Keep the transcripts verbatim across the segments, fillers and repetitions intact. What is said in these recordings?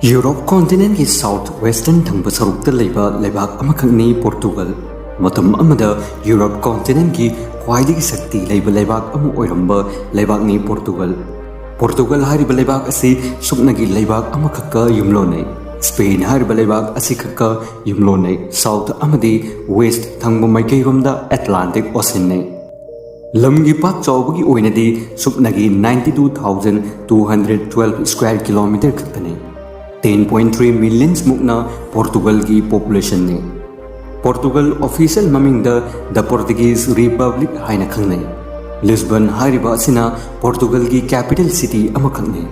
Europe ꯀꯣꯟꯇꯤꯅꯦꯟꯒꯤ south western ꯊꯪꯕ ꯁꯔꯨꯛꯇ ꯂꯩꯕ ꯂꯩꯕꯥꯛ ꯑꯃꯈꯛꯅꯤ ꯄꯣꯔꯇꯨꯒꯜ꯫ ꯃꯇꯝ ꯑꯃꯗ ꯌꯨꯔꯣꯞ ꯀꯣꯟꯇꯤꯅꯦꯟꯒꯤ ꯈ꯭ꯋꯥꯏꯗꯒꯤ ꯁꯛꯇꯤ ꯂꯩꯕ ꯂꯩꯕꯥꯛ ꯑꯃ ꯑꯣꯏꯔꯝꯕ ꯂꯩꯕꯥꯛꯅꯤ ꯄꯣꯔꯇꯨꯒꯜ꯫ ꯄꯣꯔꯇꯨꯒꯜ ꯍꯥꯏꯔꯤꯕ ꯂꯩꯕꯥꯛ ꯑꯁꯤ ꯁꯨꯞꯅꯒꯤ ꯂꯩꯕꯥꯛ ꯑꯃꯈꯛꯀ ꯌꯨꯝꯂꯣꯟꯅꯩ꯫ ꯁ꯭ꯄꯦꯟ ꯍꯥꯏꯔꯤꯕ ꯂꯩꯕꯥꯛ ꯑꯁꯤꯈꯛꯀ ꯌꯨꯝꯂꯣꯟꯅꯩ꯫ ꯁꯥꯎꯊ ꯑꯃꯗꯤ ꯋꯦꯁ ꯊꯪꯕ ꯃꯥꯏꯀꯩꯔꯣꯝꯗ ꯑꯦꯠꯂꯥꯟꯇꯤꯛ ꯑꯣꯁꯤꯟꯅꯤ꯫ ꯂꯝꯒꯤ ꯄꯥꯛ ꯆꯥꯎꯕꯒꯤ ꯑꯣꯏꯅꯗꯤ ꯁꯨꯞꯅꯒꯤ ninety two thousand two hundred twelve square kilometer ꯈꯛꯇꯅꯤ꯫ Ten point three millions ꯃꯨꯛꯅ ꯄꯣꯔꯇꯨꯒꯜꯒꯤ ꯄꯣꯄꯨꯂꯦꯁꯟꯅꯤ꯫ ꯄꯣꯔꯇꯨꯒꯜ ꯑꯣꯐꯤꯁꯤꯌꯦꯜ ꯃꯃꯤꯡꯗ ꯗ ꯄꯣꯔꯇꯨꯒꯤꯁ ꯔꯤꯄꯕ꯭ꯂꯤꯛ ꯍꯥꯏꯅ ꯈꯪꯅꯩ꯫ ꯂꯤꯁꯕꯟ ꯍꯥꯏꯔꯤꯕ ꯑꯁꯤꯅ ꯄꯣꯔꯇꯨꯒꯜꯒꯤ ꯀꯦꯄꯤꯇꯦꯜ ꯁꯤꯇꯤ ꯑꯃꯈꯛꯅꯤ꯫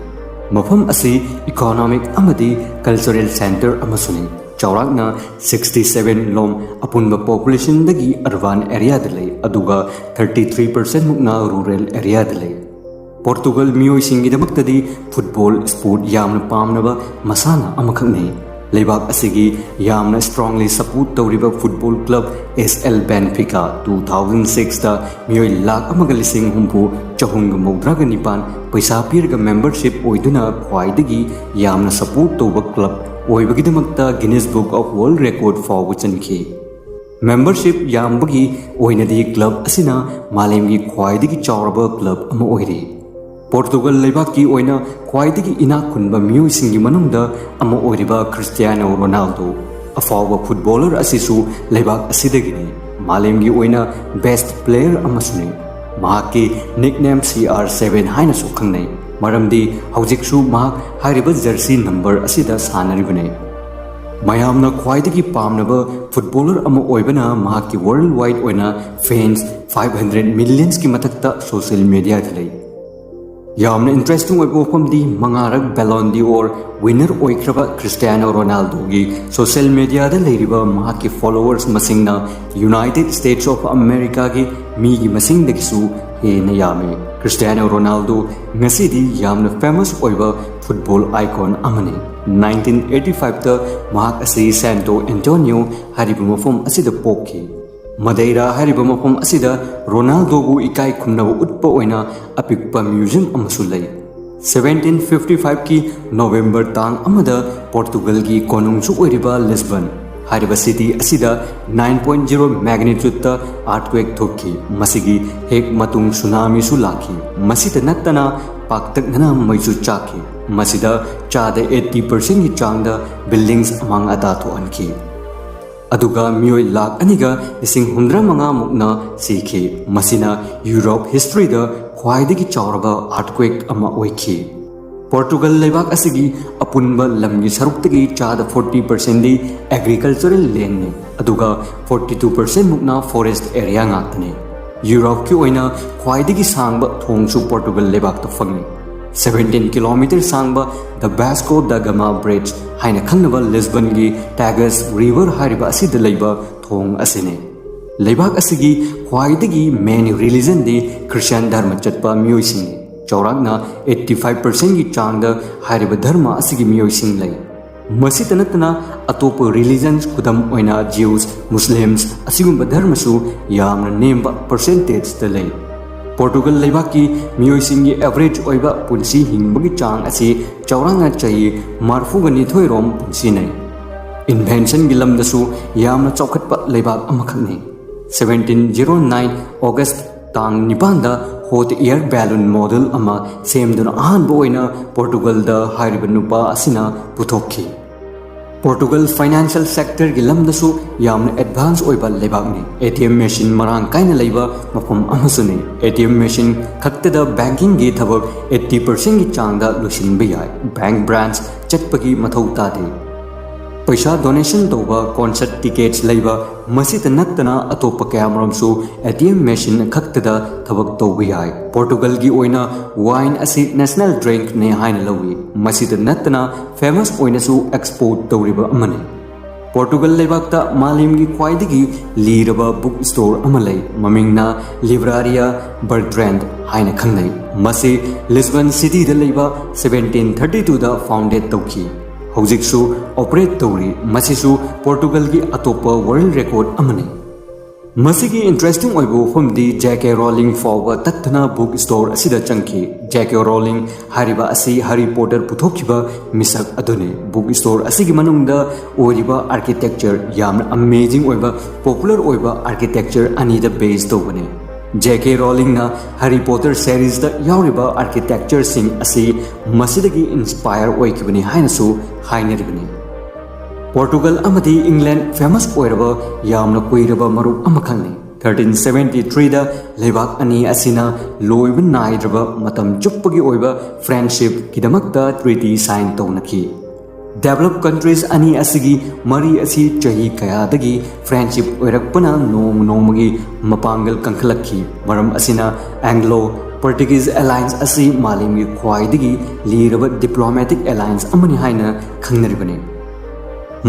ꯃꯐꯝ ꯑꯁꯤ ꯏꯀꯣꯅꯣꯃꯤꯛ ꯑꯃꯗꯤ ꯀꯜꯆꯔꯦꯜ ꯁꯦꯟꯇꯔ ꯑꯃꯁꯨꯅꯤ꯫ ꯆꯥꯎꯔꯥꯛꯅ sixty seven ꯂꯣꯝ ꯑꯄꯨꯟꯕ ꯄꯣꯄꯨꯂꯦꯁꯟꯗꯒꯤ ꯑꯔꯕꯥꯟ ꯑꯦꯔꯤꯌꯥꯗ ꯂꯩ, ꯑꯗꯨꯒ thirty three percent ꯃꯨꯛꯅ ꯔꯨꯔꯦꯜ ꯑꯦꯔꯤꯌꯥꯗ ꯂꯩ꯫ ꯄꯣꯔꯇꯨꯒꯜ ꯃꯤꯑꯣꯏꯁꯤꯡꯒꯤꯗꯃꯛꯇꯗꯤ ꯐꯨꯠꯕꯣꯜ ꯁ꯭ꯄꯣꯔꯠ ꯌꯥꯝꯅ ꯄꯥꯝꯅꯕ ꯃꯁꯥꯟꯅ ꯑꯃꯈꯛꯅꯤ꯫ ꯂꯩꯕꯥꯛ ꯑꯁꯤꯒꯤ ꯌꯥꯝꯅ ꯁ꯭ꯇꯔꯣꯡꯂꯤ ꯁꯄꯣꯔꯠ ꯇꯧꯔꯤꯕ football club S L Benfica two thousand sixꯇ ꯃꯤꯑꯣꯏ ꯂꯥꯈ ꯑꯃꯒ ꯂꯤꯁꯤꯡ ꯍꯨꯝꯐꯨ ꯆꯍꯨꯝꯒ ꯃꯧꯗ꯭ꯔꯥꯒ ꯅꯤꯄꯥꯟ ꯄꯩꯁꯥ ꯄꯤꯔꯒ ꯃꯦꯝꯕꯔꯁꯤꯞ ꯑꯣꯏꯗꯨꯅ ꯈ꯭ꯋꯥꯏꯗꯒꯤ ꯌꯥꯝꯅ ꯁꯄꯣꯔꯠ ꯇꯧꯕ club ꯑꯣꯏꯕꯒꯤꯗꯃꯛꯇ Guinness Book of World Record ꯐꯥꯎꯕ ꯆꯟꯈꯤ꯫ ꯃꯦꯝꯕꯔꯁꯤꯞ ꯌꯥꯝꯕꯒꯤ ꯑꯣꯏꯅꯗꯤ ꯀ꯭ꯂꯕ ꯑꯁꯤꯅ ꯃꯥꯂꯦꯝꯒꯤ ꯈ꯭ꯋꯥꯏꯗꯒꯤ ꯆꯥꯎꯔꯕ ꯀ꯭ꯂꯕ ꯑꯃ ꯑꯣꯏꯔꯤ꯫ ꯄꯣꯔꯇꯨꯒꯜ ꯂꯩꯕꯥꯛꯀꯤ ꯑꯣꯏꯅ ꯈ꯭ꯋꯥꯏꯗꯒꯤ ꯏꯅꯥꯛ ꯈꯨꯟꯕ ꯃꯤꯑꯣꯏꯁꯤꯡꯒꯤ ꯃꯅꯨꯡꯗ ꯑꯃ ꯑꯣꯏꯔꯤꯕ ꯈ꯭ꯔꯤꯁꯇꯤꯌꯥꯅꯣ ꯔꯣꯅꯥꯜꯗꯣ, ꯑꯐꯥꯎꯕ ꯐꯨꯠꯕꯣꯂꯔ ꯑꯁꯤꯁꯨ ꯂꯩꯕꯥꯛ ꯑꯁꯤꯗꯒꯤꯅꯤ꯫ ꯃꯥꯂꯦꯝꯒꯤ ꯑꯣꯏꯅ ꯕꯦꯁ꯭ꯠ ꯄ꯭ꯂꯦꯌꯔ ꯑꯃꯁꯨꯅꯤ꯫ ꯃꯍꯥꯛꯀꯤ ꯅꯤꯛꯅꯦꯝ C R seven ꯍꯥꯏꯅꯁꯨ ꯈꯪꯅꯩ, ꯃꯔꯝꯗꯤ ꯍꯧꯖꯤꯛꯁꯨ ꯃꯍꯥꯛ ꯍꯥꯏꯔꯤꯕ ꯖꯔꯁꯤ ꯅꯝꯕꯔ ꯑꯁꯤꯗ ꯁꯥꯟꯅꯔꯤꯕꯅꯤ꯫ ꯃꯌꯥꯝꯅ ꯈ꯭ꯋꯥꯏꯗꯒꯤ ꯄꯥꯝꯅꯕ ꯐꯨꯠꯕꯣꯂꯔ ꯑꯃ ꯑꯣꯏꯕꯅ ꯃꯍꯥꯛꯀꯤ ꯋꯥꯔꯜꯗ ꯋꯥꯏꯗ ꯑꯣꯏꯅ ꯐꯦꯟꯁ five hundred millionsꯀꯤ ꯃꯊꯛꯇ ꯁꯣꯁꯤꯌꯦꯜ ꯃꯤꯗꯤꯌꯥꯗ ꯂꯩ꯫ ꯌꯥꯝꯅ ꯏꯟꯇꯔꯦꯁꯇꯤꯡ ꯑꯣꯏꯕ ꯋꯥꯐꯝꯗꯤ, ꯃꯉꯥꯔꯛ ꯕꯦꯂꯣꯟ ꯗꯤ ꯑꯣꯔ ꯋꯤꯟꯅꯔ ꯑꯣꯏꯈ꯭ꯔꯕ ꯈ꯭ꯔꯤꯁꯇꯤꯌꯥꯅꯣ ꯔꯣꯅꯥꯜꯗꯣꯒꯤ ꯁꯣꯁꯤꯌꯦꯜ ꯃꯤꯗꯤꯌꯥꯗ ꯂꯩꯔꯤꯕ ꯃꯍꯥꯛꯀꯤ ꯐꯣꯂꯣꯋꯔꯁ ꯃꯁꯤꯡꯅ ꯌꯨꯅꯥꯏꯇꯦꯗ ꯁ꯭ꯇꯦꯠꯁ ꯑꯣꯐ ꯑꯃꯦꯔꯤꯀꯥꯒꯤ ꯃꯤꯒꯤ ꯃꯁꯤꯡꯗꯒꯤꯁꯨ ꯍꯦꯟꯅ ꯌꯥꯝꯃꯤ꯫ ꯈ꯭ꯔꯤꯁꯇꯤꯌꯥꯅꯣ ꯔꯣꯅꯥꯜꯗꯣ ꯉꯁꯤꯗꯤ ꯌꯥꯝꯅ ꯐꯦꯃꯁ ꯑꯣꯏꯕ ꯐꯨꯠꯕꯣꯜ ꯑꯥꯏꯀꯣꯟ ꯑꯃꯅꯤ꯫ Nineteen eighty fiveꯇ ꯃꯍꯥꯛ ꯑꯁꯤ ꯁꯦꯟꯇꯣ ꯑꯦꯟꯇꯣꯅꯤꯌꯣ ꯍꯥꯏꯔꯤꯕ ꯃꯐꯝ ꯑꯁꯤꯗ ꯄꯣꯛꯈꯤ꯫ ꯃꯗꯩꯔꯥ ꯍꯥꯏꯔꯤꯕ ꯃꯐꯝ ꯑꯁꯤꯗ ꯔꯣꯅꯥꯜꯗꯣꯕꯨ ꯏꯀꯥꯏ ꯈꯨꯝꯅꯕ ꯎꯠꯄ ꯑꯣꯏꯅ ꯑꯄꯤꯛꯄ ꯃ꯭ꯌꯨꯖꯤꯌꯝ ꯑꯃꯁꯨ ꯂꯩ꯫ ꯁꯚꯦꯟꯇꯤꯟ ꯐꯤꯐꯇꯤ ꯐꯥꯏꯚꯀꯤ ꯅꯣꯕꯦꯝꯕꯔ ꯇꯥꯡ ꯑꯃꯗ ꯄꯣꯔꯇꯨꯒꯜꯒꯤ ꯀꯣꯅꯨꯡꯁꯨ ꯑꯣꯏꯔꯤꯕ ꯂꯤꯁꯕꯟ ꯍꯥꯏꯔꯤꯕ ꯁꯤꯇꯤ ꯑꯁꯤꯗ ꯅꯥꯏꯟ ꯄꯣꯏꯟ ꯖꯤꯔꯣ ꯃꯦꯒꯅꯤꯇ꯭ꯌꯨꯠꯇ ꯑꯥꯔꯠꯀ꯭ꯋꯦꯛ ꯊꯣꯛꯈꯤ꯫ ꯃꯁꯤꯒꯤ ꯍꯦꯛ ꯃꯇꯨꯡ ꯁꯨꯅꯥꯃꯤꯁꯨ ꯂꯥꯛꯈꯤ꯫ ꯃꯁꯤꯇ ꯅꯠꯇꯅ ꯄꯥꯛꯇꯛꯅꯅ ꯃꯩꯁꯨ ꯆꯥꯛꯈꯤ꯫ ꯃꯁꯤꯗ ꯆꯥꯗ ꯑꯩꯠꯇꯤ ꯄꯥꯔꯁꯦꯟꯒꯤ ꯆꯥꯡꯗ ꯕꯤꯜꯗꯤꯡꯁ ꯑꯃꯥꯡ ꯑꯇꯥ ꯊꯣꯛꯍꯟꯈꯤ꯫ ꯑꯗꯨꯒ ꯃꯤꯑꯣꯏ ꯂꯥꯈ ꯑꯅꯤꯒ ꯂꯤꯁꯤꯡ ꯍꯨꯝꯗ꯭ꯔꯥ ꯃꯉꯥ ꯃꯨꯛꯅ ꯁꯤꯈꯤ꯫ ꯃꯁꯤꯅ ꯌꯨꯔꯣꯞ ꯍꯤꯁꯇ꯭ꯔꯤꯗ ꯈ꯭ꯋꯥꯏꯗꯒꯤ ꯆꯥꯎꯔꯕ ꯑꯥꯔꯠꯀ꯭ꯋꯦꯛ ꯑꯃ ꯑꯣꯏꯈꯤ꯫ ꯄꯣꯔꯇꯨꯒꯜ ꯂꯩꯕꯥꯛ ꯑꯁꯤꯒꯤ ꯑꯄꯨꯟꯕ ꯂꯝꯒꯤ ꯁꯔꯨꯛꯇꯒꯤ ꯆꯥꯗ ꯐꯣꯔꯇꯤ ꯄꯥꯔꯁꯦꯟꯗꯤ ꯑꯦꯒ꯭ꯔꯤꯀꯜꯆꯔꯦꯜ ꯂꯦꯟꯅꯤ, ꯑꯗꯨꯒ ꯐꯣꯔꯇꯤ ꯇꯨ ꯄꯥꯔꯁꯦꯟ ꯃꯨꯛꯅ ꯐꯣꯔꯦꯁ꯭ꯠ ꯑꯦꯔꯤꯌꯥ ꯉꯥꯛꯇꯅꯤ꯫ ꯌꯨꯔꯣꯞꯀꯤ ꯑꯣꯏꯅ ꯈ꯭ꯋꯥꯏꯗꯒꯤ ꯁꯥꯡꯕ ꯊꯣꯡꯁꯨ ꯄꯣꯔꯇꯨꯒꯜ ꯂꯩꯕꯥꯛꯇ ꯐꯪꯏ꯫ ꯁꯚꯦꯟꯇꯤꯟ ꯀꯤꯂꯣꯃꯤꯇꯔ ꯁꯥꯡꯕ ꯗ ꯕꯥꯁꯀꯣ ꯗ ꯒꯃꯥ ꯕ꯭ꯔꯤꯖ ꯍꯥꯏꯅ ꯈꯪꯅꯕ ꯂꯤꯁꯕꯟꯒꯤ ꯇꯥꯒꯁ ꯔꯤꯚꯔ ꯍꯥꯏꯔꯤꯕ ꯑꯁꯤꯗ ꯂꯩꯕ ꯊꯣꯡ ꯑꯁꯤꯅꯤ꯫ ꯂꯩꯕꯥꯛ ꯑꯁꯤꯒꯤ ꯈ꯭ꯋꯥꯏꯗꯒꯤ ꯃꯦꯟ ꯔꯤꯂꯤꯖꯟꯗꯤ ꯈ꯭ꯔꯤꯁꯇꯤꯌꯥꯟ ꯙꯔꯃ ꯆꯠꯄ ꯃꯤꯑꯣꯏꯁꯤꯡꯅꯤ꯫ ꯆꯥꯎꯔꯥꯛꯅ ꯑꯩꯠꯇꯤ ꯐꯥꯏꯚ ꯄꯥꯔꯁꯦꯟꯒꯤ ꯆꯥꯡꯗ ꯍꯥꯏꯔꯤꯕ ꯙꯔꯃ ꯑꯁꯤꯒꯤ ꯃꯤꯑꯣꯏꯁꯤꯡ ꯂꯩ꯫ ꯃꯁꯤꯇ ꯅꯠꯇꯅ ꯑꯇꯣꯞꯄ ꯔꯤꯂꯤꯖꯟꯁ, ꯈꯨꯗꯝ ꯑꯣꯏꯅ ꯖ꯭ꯌꯨꯁ, ꯃꯨꯁꯂꯤꯝꯁ ꯑꯁꯤꯒꯨꯝꯕ ꯙꯔꯃꯁꯨ ꯌꯥꯝꯅ ꯅꯦꯝꯕ ꯄꯥꯔꯁꯦꯟꯇꯦꯖꯇ ꯂꯩ꯫ ꯄꯣꯔꯇꯨꯒꯜ ꯂꯩꯕꯥꯛꯀꯤ ꯃꯤꯑꯣꯏꯁꯤꯡꯒꯤ ꯑꯦꯚꯔꯦꯖ ꯑꯣꯏꯕ ꯄꯨꯟꯁꯤ ꯍꯤꯡꯕꯒꯤ ꯆꯥꯡ ꯑꯁꯤ ꯆꯥꯎꯔꯥꯛꯅ ꯆꯍꯤ ꯃꯔꯤꯐꯨꯒ ꯅꯤꯊꯣꯏ ꯔꯣꯝ ꯄꯨꯟꯁꯤꯅꯩ꯫ ꯏꯟꯚꯦꯟꯁꯟꯒꯤ ꯂꯝꯗꯁꯨ ꯌꯥꯝꯅ ꯆꯥꯎꯈꯠꯄ ꯂꯩꯕꯥꯛ ꯑꯃꯈꯛꯅꯤ꯫ ꯁꯚꯦꯟꯇꯤꯟ ꯖꯤꯔꯣ ꯅꯥꯏꯟ ꯑꯣꯒꯁ ꯇꯥꯡ ꯅꯤꯄꯥꯟꯗ ꯍꯣꯠ ꯑꯦꯌꯔ ꯕꯦꯂꯨꯟ ꯃꯣꯗꯦꯜ ꯑꯃ ꯁꯦꯝꯗꯨꯅ ꯑꯍꯥꯟꯕ ꯑꯣꯏꯅ ꯄꯣꯔꯇꯨꯒꯜꯗ ꯍꯥꯏꯔꯤꯕ ꯅꯨꯄꯥ ꯑꯁꯤꯅ ꯄꯨꯊꯣꯛꯈꯤ꯫ ꯄꯣꯔꯇꯨꯒꯜ ꯐꯥꯏꯅꯥꯟꯁꯤꯌꯦꯜ ꯁꯦꯛꯇꯔꯒꯤ ꯂꯝꯗꯁꯨ ꯌꯥꯝꯅ ꯑꯦꯗꯚꯥꯟꯁ ꯑꯣꯏꯕ ꯂꯩꯕꯥꯛꯅꯤ꯫ ꯑꯦ ꯇꯤ ꯑꯦꯝ ꯃꯦꯁꯤꯟ ꯃꯔꯥꯡ ꯀꯥꯏꯅ ꯂꯩꯕ ꯃꯐꯝ ꯑꯃꯁꯨꯅꯤ꯫ ꯑꯦ ꯇꯤ ꯑꯦꯝ ꯃꯦꯁꯤꯟ ꯈꯛꯇꯗ ꯕꯦꯡꯀꯤꯡꯒꯤ ꯊꯕꯛ ꯑꯩꯠꯇꯤ ꯄꯥꯔꯁꯦꯟꯒꯤ ꯆꯥꯡꯗ ꯂꯣꯏꯁꯤꯟꯕ ꯌꯥꯏ꯫ ꯕꯦꯡꯛ ꯕ꯭ꯔꯥꯟꯆ ꯆꯠꯄꯒꯤ ꯃꯊꯧ ꯇꯥꯗꯦ꯫ ꯄꯩꯁꯥ ꯗꯣꯅꯦꯁꯟ ꯇꯧꯕ, ꯀꯣꯟꯁꯔꯠ ꯇꯤꯀꯦꯠꯁ ꯂꯩꯕ, ꯃꯁꯤꯇ ꯅꯠꯇꯅ ꯑꯇꯣꯞꯄ ꯀꯌꯥꯃꯔꯨꯝꯁꯨ ꯑꯦ ꯇꯤ ꯑꯦꯝ ꯃꯦꯁꯤꯟ ꯈꯛꯇꯗ ꯊꯕꯛ ꯇꯧꯕ ꯌꯥꯏ꯫ ꯄꯣꯔꯇꯨꯒꯜꯒꯤ ꯑꯣꯏꯅ ꯋꯥꯏꯟ ꯑꯁꯤ ꯅꯦꯁꯅꯦꯜ ꯗ꯭ꯔꯤꯡꯛꯅꯦ ꯍꯥꯏꯅ ꯂꯧꯏ꯫ ꯃꯁꯤꯇ ꯅꯠꯇꯅ ꯐꯦꯃꯁ ꯑꯣꯏꯅꯁꯨ ꯑꯦꯛꯁꯄꯣꯔꯠ ꯇꯧꯔꯤꯕ ꯑꯃꯅꯤ꯫ ꯄꯣꯔꯇꯨꯒꯜ ꯂꯩꯕꯥꯛꯇ ꯃꯥꯂꯦꯝꯒꯤ ꯈ꯭ꯋꯥꯏꯗꯒꯤ ꯂꯤꯔꯕ ꯕꯨꯛ ꯁ꯭ꯇꯣꯔ ꯑꯃ ꯂꯩ, ꯃꯃꯤꯡꯅ ꯂꯤꯕ꯭ꯔꯥꯔꯤꯌꯥ ꯕꯔꯇ꯭ꯔꯦꯟꯗ ꯍꯥꯏꯅ ꯈꯪꯅꯩ꯫ ꯃꯁꯤ ꯂꯤꯁꯕꯟ ꯁꯤꯇꯤꯗ ꯂꯩꯕ ꯁꯚꯦꯟꯇꯤꯟ ꯊꯥꯔꯇꯤ ꯇꯨꯗ ꯐꯥꯎꯟꯗꯦꯗ ꯇꯧꯈꯤ꯫ ꯍꯧꯖꯤꯛꯁꯨ ꯑꯣꯄꯔꯦꯠ ꯇꯧꯔꯤ꯫ ꯃꯁꯤꯁꯨ ꯄꯣꯔꯇꯨꯒꯜꯒꯤ ꯑꯇꯣꯞꯄ ꯋꯥꯔꯜꯗ ꯔꯦꯀꯣꯔꯗ ꯑꯃꯅꯤ꯫ ꯃꯁꯤꯒꯤ interesting ꯑꯣꯏꯕ ꯋꯥꯐꯝꯗꯤ J K Rowling ꯐꯥꯎꯕ ꯇꯠꯇꯅ book store ꯑꯁꯤꯗ ꯆꯪꯈꯤ꯫ J K Rowling ꯍꯥꯏꯔꯤꯕ ꯑꯁꯤ Harry Potter ꯄꯨꯊꯣꯛꯈꯤꯕ ꯃꯤꯁꯛ ꯑꯗꯨꯅꯤ꯫ Book store ꯑꯁꯤꯒꯤ ꯃꯅꯨꯡꯗ ꯑꯣꯏꯔꯤꯕ architecture ꯌꯥꯝꯅ amazing ꯑꯣꯏꯕ, popular ꯑꯣꯏꯕ architecture ꯑꯅꯤꯗ base ꯇꯧꯕꯅꯤ꯫ J K Rowlingꯅ Harry Potter seriesꯇ ꯌꯥꯎꯔꯤꯕ architectureꯁꯤꯡ ꯑꯁꯤ ꯃꯁꯤꯗꯒꯤ inspire ꯑꯣꯏꯈꯤꯕꯅꯤ ꯍꯥꯏꯅꯁꯨ ꯍꯥꯏꯅꯔꯤꯕꯅꯤ꯫ ꯄꯣꯔꯇꯨꯒꯜ ꯑꯃꯗꯤ ꯏꯪꯂꯦꯟ famous ꯑꯣꯏꯔꯕ ꯌꯥꯝꯅ ꯀꯨꯏꯔꯕ ꯃꯔꯨꯞ ꯑꯃꯈꯛꯅꯤ꯫ Thirteen seventy threeꯗ ꯂꯩꯕꯥꯛ ꯑꯅꯤ ꯑꯁꯤꯅ ꯂꯣꯏꯕ ꯅꯥꯏꯗ꯭ꯔꯕ ꯃꯇꯝ ꯆꯨꯞꯄꯒꯤ ꯑꯣꯏꯕ friendshipꯀꯤꯗꯃꯛꯇ treaty sign ꯇꯧꯅꯈꯤ꯫ Developed countries ꯑꯅꯤ ꯑꯁꯤꯒꯤ ꯃꯔꯤ ꯑꯁꯤ ꯆꯍꯤ ꯀꯌꯥꯗꯒꯤ friendship ꯑꯣꯏꯔꯛꯄꯅ ꯅꯣꯡꯃ ꯅꯣꯡꯃꯒꯤ ꯃꯄꯥꯡꯒꯜ ꯀꯟꯈꯠꯂꯛꯈꯤ꯫ ꯃꯔꯝ ꯑꯁꯤꯅ Anglo Portuguese alliance ꯑꯁꯤ ꯃꯥꯂꯦꯝꯒꯤ ꯈ꯭ꯋꯥꯏꯗꯒꯤ ꯂꯤꯔꯕ diplomatic alliance ꯑꯃꯅꯤ ꯍꯥꯏꯅ ꯈꯪꯅꯔꯤꯕꯅꯤ꯫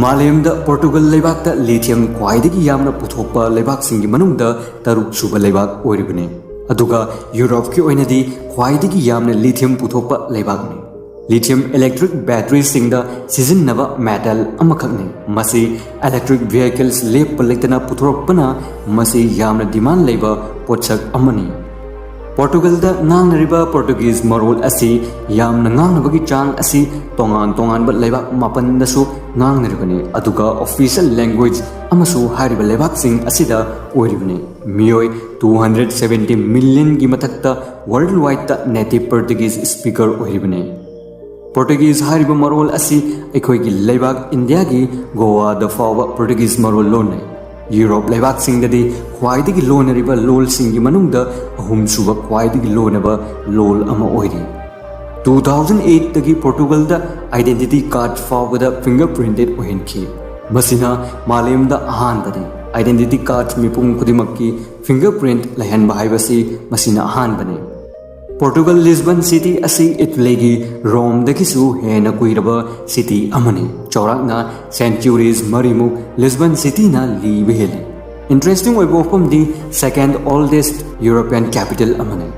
ꯃꯥꯂꯦꯝꯗ ꯄꯣꯔꯇꯨꯒꯜ ꯂꯩꯕꯥꯛꯇ lithium ꯈ꯭ꯋꯥꯏꯗꯒꯤ ꯌꯥꯝꯅ ꯄꯨꯊꯣꯛꯄ ꯂꯩꯕꯥꯛꯁꯤꯡꯒꯤ ꯃꯅꯨꯡꯗ ꯇꯔꯨꯛ ꯁꯨꯕ ꯂꯩꯕꯥꯛ ꯑꯣꯏꯔꯤꯕꯅꯤ꯫ ꯑꯗꯨꯒ ꯌꯨꯔꯣꯞꯀꯤ ꯑꯣꯏꯅꯗꯤ ꯈ꯭ꯋꯥꯏꯗꯒꯤ ꯌꯥꯝꯅ lithium ꯄꯨꯊꯣꯛꯄ ꯂꯩꯕꯥꯛꯅꯤ꯫ Lithium electric batteryꯁꯤꯡꯗ ꯁꯤꯖꯤꯟꯅꯕ metal ꯑꯃꯈꯛꯅꯤ꯫ ꯃꯁꯤ electric vehicles ꯂꯦꯞꯄ ꯂꯩꯇꯅ ꯄꯨꯊꯣꯔꯛꯄꯅ ꯃꯁꯤ ꯌꯥꯝꯅ demand ꯂꯩꯕ ꯄꯣꯠꯁꯛ ꯑꯃꯅꯤ꯫ ꯄꯣꯔꯇꯨꯒꯜꯗ ꯉꯥꯡꯅꯔꯤꯕ ꯄꯣꯔꯇꯨꯒꯤꯖ ꯃꯔꯣꯜ ꯑꯁꯤ ꯌꯥꯝꯅ ꯉꯥꯡꯅꯕꯒꯤ ꯆꯥꯡ ꯑꯁꯤ ꯇꯣꯉꯥꯟ ꯇꯣꯉꯥꯟꯕ ꯂꯩꯕꯥꯛ ꯃꯥꯄꯟꯗꯁꯨ ꯉꯥꯡꯅꯔꯤꯕꯅꯤ, ꯑꯗꯨꯒ official language ꯑꯃꯁꯨ ꯍꯥꯏꯔꯤꯕ ꯂꯩꯕꯥꯛꯁꯤꯡ ꯑꯁꯤꯗ ꯑꯣꯏꯔꯤꯕꯅꯤ꯫ ꯃꯤꯑꯣꯏ two hundred seventy millionꯒꯤ ꯃꯊꯛꯇ worldwideꯇ native Portuguese speaker ꯑꯣꯏꯔꯤꯕꯅꯤ꯫ ꯄꯣꯔꯇꯨꯒꯤꯖ ꯍꯥꯏꯔꯤꯕ ꯃꯔꯣꯜ ꯑꯁꯤ ꯑꯩꯈꯣꯏꯒꯤ ꯂꯩꯕꯥꯛ ꯏꯟꯗꯤꯌꯥꯒꯤ ꯒꯣꯋꯥꯗ ꯐꯥꯎꯕ ꯄꯣꯔꯇꯨꯒꯤꯖ ꯃꯔꯣꯜ ꯂꯣꯟꯅꯩ꯫ ꯌꯨꯔꯣꯞ ꯂꯩꯕꯥꯛꯁꯤꯡꯗꯗꯤ ꯈ꯭ꯋꯥꯏꯗꯒꯤ ꯂꯣꯟꯅꯔꯤꯕ ꯂꯣꯜꯁꯤꯡꯒꯤ ꯃꯅꯨꯡꯗ ꯑꯍꯨꯝꯁꯨꯕ ꯈ꯭ꯋꯥꯏꯗꯒꯤ ꯂꯣꯟꯅꯕ ꯂꯣꯜ ꯑꯃ ꯑꯣꯏꯔꯤ꯫ Two thousand eightꯇꯒꯤ ꯄꯣꯔꯇꯨꯒꯜꯗ identity card ꯐꯥꯎꯕꯗ fingerprinted ꯑꯣꯏꯍꯟꯈꯤ꯫ ꯃꯁꯤꯅ ꯃꯥꯂꯦꯝꯗ ꯑꯍꯥꯟꯕꯅꯤ꯫ Identity card ꯃꯤꯄꯨꯝ ꯈꯨꯗꯤꯡꯃꯛꯀꯤ fingerprint ꯂꯩꯍꯟꯕ ꯍꯥꯏꯕꯁꯤ ꯃꯁꯤꯅ ꯑꯍꯥꯟꯕꯅꯤ꯫ ꯄꯣꯔꯇꯨꯒꯜ Lisbon city ꯑꯁꯤ ꯏꯇꯂꯤꯒꯤ ꯔꯣꯝꯗꯒꯤꯁꯨ ꯍꯦꯟꯅ ꯀꯨꯏꯔꯕ city ꯑꯃꯅꯤ꯫ ꯆꯥꯎꯔꯥꯛꯅ centuries ꯃꯔꯤꯃꯨꯛ Lisbon cityꯅ ꯂꯤꯕ ꯍꯦꯜꯂꯤ꯫ Interesting ꯑꯣꯏꯕ ꯋꯥꯐꯝꯗꯤ second oldest European capital ꯑꯃꯅꯤ꯫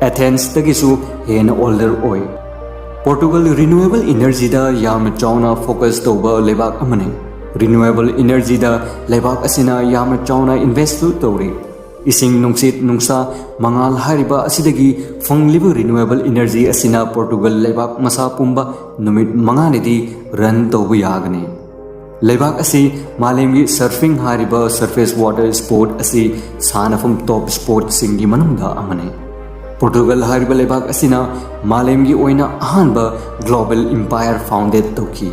Athensꯇꯒꯤꯁꯨ ꯍꯦꯟꯅ older ꯑꯣꯏ꯫ ꯄꯣꯔꯇꯨꯒꯜ renewable energyꯗ ꯌꯥꯝꯅ ꯆꯥꯎꯅ focus ꯇꯧꯕ ꯂꯩꯕꯥꯛ ꯑꯃꯅꯤ꯫ Renewable energyꯗ ꯂꯩꯕꯥꯛ ꯑꯁꯤꯅ ꯌꯥꯝꯅ ꯆꯥꯎꯅ investꯁꯨ ꯇꯧꯔꯤ꯫ ꯏꯁꯤꯡ, ꯅꯨꯡꯁꯤꯠ, ꯅꯨꯡꯁꯥ, ꯃꯉꯥꯜ ꯍꯥꯏꯔꯤꯕ ꯑꯁꯤꯗꯒꯤ ꯐꯪꯂꯤꯕ renewable energy ꯑꯁꯤꯅ ꯄꯣꯔꯇꯨꯒꯜ ꯂꯩꯕꯥꯛ ꯃꯁꯥ ꯄꯨꯝꯕ ꯅꯨꯃꯤꯠ ꯃꯉꯥꯅꯤꯗꯤ run ꯇꯧꯕ ꯌꯥꯒꯅꯤ꯫ ꯂꯩꯕꯥꯛ ꯑꯁꯤ ꯃꯥꯂꯦꯝꯒꯤ surfing ꯍꯥꯏꯔꯤꯕ surface water sport ꯑꯁꯤ ꯁꯥꯟꯅꯐꯝ top sportꯁꯤꯡꯒꯤ ꯃꯅꯨꯡꯗ ꯑꯃꯅꯤ꯫ ꯄꯣꯔꯇꯨꯒꯜ ꯍꯥꯏꯔꯤꯕ ꯂꯩꯕꯥꯛ ꯑꯁꯤꯅ ꯃꯥꯂꯦꯝꯒꯤ ꯑꯣꯏꯅ ꯑꯍꯥꯟꯕ global empire founded ꯇꯧꯈꯤ꯫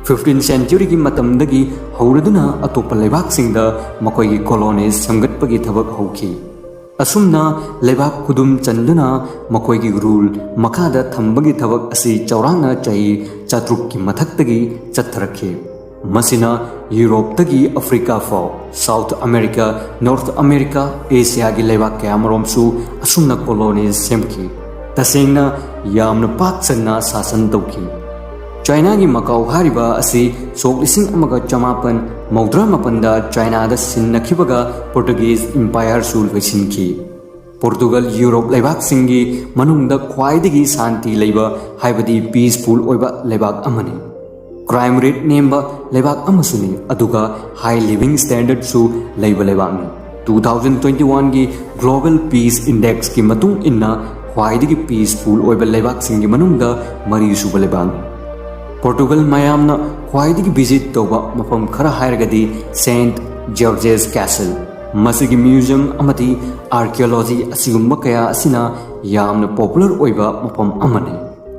Fifteenth centuryꯒꯤ ꯃꯇꯝꯗꯒꯤ ꯍꯧꯔꯗꯨꯅ ꯑꯇꯣꯞꯄ ꯂꯩꯕꯥꯛꯁꯤꯡꯗ ꯃꯈꯣꯏꯒꯤ colonies ꯁꯦꯝꯒꯠꯄꯒꯤ ꯊꯕꯛ ꯍꯧꯈꯤ꯫ ꯑꯁꯨꯝꯅ ꯂꯩꯕꯥꯛ ꯈꯨꯗꯨꯝ ꯆꯟꯗꯨꯅ ꯃꯈꯣꯏꯒꯤ rule ꯃꯈꯥꯗ ꯊꯝꯕꯒꯤ ꯊꯕꯛ ꯑꯁꯤ ꯆꯥꯎꯔꯥꯛꯅ ꯆꯍꯤ ꯆꯥꯇ꯭ꯔꯨꯛꯀꯤ ꯃꯊꯛꯇꯒꯤ ꯆꯠꯊꯔꯛꯈꯤ꯫ ꯃꯁꯤꯅ ꯌꯨꯔꯣꯞꯇꯒꯤ ꯑꯐ꯭ꯔꯤꯀꯥ ꯐꯥꯎ, South America, North America, Asiaꯒꯤ ꯂꯩꯕꯥꯛ ꯀꯌꯥꯃꯔꯣꯝꯁꯨ ꯑꯁꯨꯝꯅ colonies ꯁꯦꯝꯈꯤ꯫ ꯇꯁꯦꯡꯅ ꯌꯥꯝꯅ ꯄꯥꯛ ꯁꯟꯅ ꯁꯥꯁꯟ ꯇꯧꯈꯤ꯫ ꯆꯥꯏꯅꯥꯒꯤ ꯃꯀꯥꯎ ꯍꯥꯏꯔꯤꯕ ꯑꯁꯤ ꯁꯣꯛ ꯂꯤꯁꯤꯡ ꯑꯃꯒ ꯆꯃꯥꯄꯟ ꯃꯧꯗ꯭ꯔꯥ ꯃꯥꯄꯟꯗ ꯆꯥꯏꯅꯥꯗ ꯁꯤꯟꯅꯈꯤꯕꯒ Portuguese empireꯁꯨ ꯂꯣꯏꯁꯤꯟꯈꯤ꯫ ꯄꯣꯔꯇꯨꯒꯜ ꯌꯨꯔꯣꯞ ꯂꯩꯕꯥꯛꯁꯤꯡꯒꯤ ꯃꯅꯨꯡꯗ ꯈ꯭ꯋꯥꯏꯗꯒꯤ ꯁꯥꯟꯇꯤ ꯂꯩꯕ ꯍꯥꯏꯕꯗꯤ peaceful ꯑꯣꯏꯕ ꯂꯩꯕꯥꯛ ꯑꯃꯅꯤ꯫ Crime rate ꯅꯦꯝꯕ ꯂꯩꯕꯥꯛ ꯑꯃꯁꯨꯅꯤ, ꯑꯗꯨꯒ high living standardꯁꯨ ꯂꯩꯕ ꯂꯩꯕꯥꯛꯅꯤ꯫ Two thousand twenty oneꯒꯤ Global Peace Indexꯀꯤ ꯃꯇꯨꯡ ꯏꯟꯅ ꯈ꯭ꯋꯥꯏꯗꯒꯤ peaceful ꯑꯣꯏꯕ ꯂꯩꯕꯥꯛꯁꯤꯡꯒꯤ ꯃꯅꯨꯡꯗ ꯃꯔꯤꯁꯨꯕ ꯂꯩꯕꯥꯛꯅꯤ꯫ ꯄꯣꯔꯇꯨꯒꯜ ꯃꯌꯥꯝꯅ ꯈ꯭ꯋꯥꯏꯗꯒꯤ visit ꯇꯧꯕ ꯃꯐꯝ ꯈꯔ ꯍꯥꯏꯔꯒꯗꯤ Saint George's Castle, ꯃꯁꯤꯒꯤ museum ꯑꯃꯗꯤ archaeology ꯑꯁꯤꯒꯨꯝꯕ ꯀꯌꯥ ꯑꯁꯤꯅ ꯌꯥꯝꯅ popular ꯑꯣꯏꯕ ꯃꯐꯝ ꯑꯃꯅꯤ꯫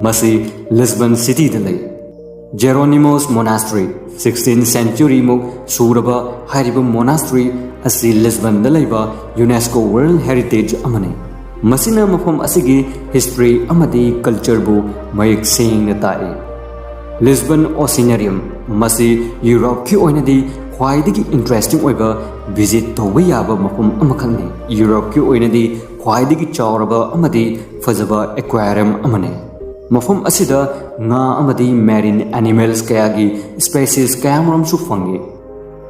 ꯃꯁꯤ Lisbon cityꯗ ꯂꯩ꯫ Jeronimos Monastery, sixteenth centuryꯃꯨꯛ ꯁꯨꯔꯕ ꯍꯥꯏꯔꯤꯕ monastery ꯑꯁꯤ Lisbonꯗ ꯂꯩꯕ UNESCO World Heritage ꯑꯃꯅꯤ꯫ ꯃꯁꯤꯅ ꯃꯐꯝ ꯑꯁꯤꯒꯤ history ꯑꯃꯗꯤ cultureꯕꯨ ꯃꯌꯦꯛ ꯁꯦꯡꯅ ꯇꯥꯛꯏ꯫ Lisbon Oceanarium, ꯃꯁꯤ ꯌꯨꯔꯣꯞꯀꯤ ꯑꯣꯏꯅꯗꯤ ꯈ꯭ꯋꯥꯏꯗꯒꯤ interesting ꯑꯣꯏꯕ visit ꯇꯧꯕ ꯌꯥꯕ ꯃꯐꯝ ꯑꯃꯈꯛꯅꯤ꯫ ꯌꯨꯔꯣꯞꯀꯤ ꯑꯣꯏꯅꯗꯤ ꯈ꯭ꯋꯥꯏꯗꯒꯤ ꯆꯥꯎꯔꯕ ꯑꯃꯗꯤ ꯐꯖꯕ aquarium ꯑꯃꯅꯤ꯫ ꯃꯐꯝ ꯑꯁꯤꯗ ꯉꯥ ꯑꯃꯗꯤ marine animals ꯀꯌꯥꯒꯤ species ꯀꯌꯥꯃꯔꯨꯝꯁꯨ ꯐꯪꯏ꯫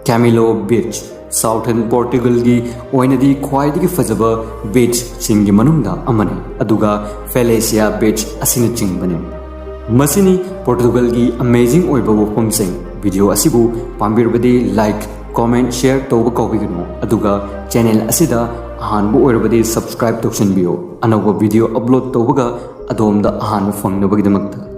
Camilo Beach, Southern Portugalꯒꯤ ꯑꯣꯏꯅꯗꯤ ꯈ꯭ꯋꯥꯏꯗꯒꯤ ꯐꯖꯕ beachꯁꯤꯡꯒꯤ ꯃꯅꯨꯡꯗ ꯑꯃꯅꯤ, ꯑꯗꯨꯒ Falacia Beach ꯑꯁꯤꯅꯆꯤꯡꯕꯅꯤ꯫ ꯃꯁꯤꯅꯤ ꯄꯣꯔꯇꯨꯒꯜꯒꯤ ꯑꯃꯦꯖꯤꯡ ꯑꯣꯏꯕ ꯋꯥꯐꯝꯁꯤꯡ꯫ ꯚꯤꯗꯤꯑꯣ ꯑꯁꯤꯕꯨ ꯄꯥꯝꯕꯤꯔꯕꯗꯤ ꯂꯥꯏꯛ, ꯀꯣꯃꯦꯟꯠ, ꯁꯤꯌꯔ ꯇꯧꯕ ꯀꯥꯎꯕꯤꯒꯅꯨ, ꯑꯗꯨꯒ ꯆꯦꯅꯦꯜ ꯑꯁꯤꯗ ꯑꯍꯥꯟꯕ ꯑꯣꯏꯔꯕꯗꯤ ꯁꯕꯁꯀ꯭ꯔꯥꯏꯕ ꯇꯧꯁꯤꯟꯕꯤꯌꯨ, ꯑꯅꯧꯕ ꯚꯤꯗꯤꯑꯣ ꯑꯞꯂꯣꯗ ꯇꯧꯕꯒ ꯑꯗꯣꯝꯗ ꯑꯍꯥꯟꯕ ꯐꯪꯅꯕꯒꯤꯗꯃꯛꯇ꯫